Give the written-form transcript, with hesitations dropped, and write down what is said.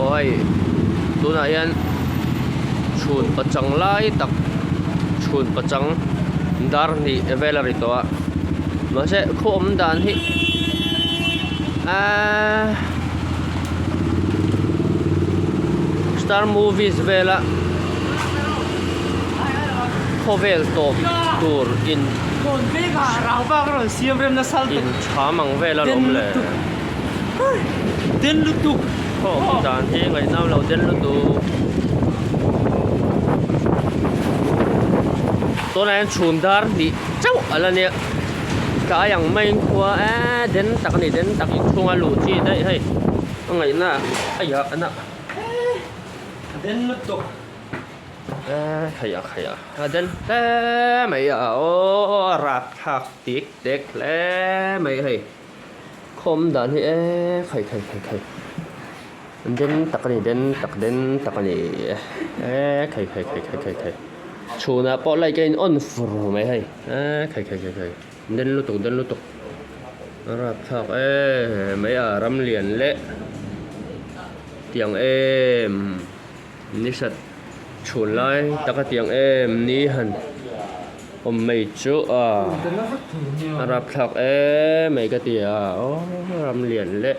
Aw hei tunah hian chhun pachang lai tak chhun pachang dar hnih vel a ri tawh a mahse khaw awm dan hi ahh star movies vela khawvel tawp tur in in cham ang vel alawm le. Den lutuk Khaw awm dan hi ngaihnam lo den lutuk Tunah hian chhun dar hnih chauh a la nia tlai ang maiin khua eee den tak a ni den tak inchhunga luh chi daih hei a ngaihna a iah a na Den lutuk Eee khai a khai a a den hle mai a aw a rapthlak tik tek hle mai hei. Khawm dan hi eee khai khai khai khai den tak a ni den tak den tak a ni eee khai khai khai khai khai khai chhunah pawh light a in on fur mai hei eee khai khai khai khai den lutuk den lutuk a rapthlak em mai a ram lian leh tiang em ni sat chhun lai taka tiang em ni han awm mai chu a a rapthlak em mai ka ti a aw ram lian leh.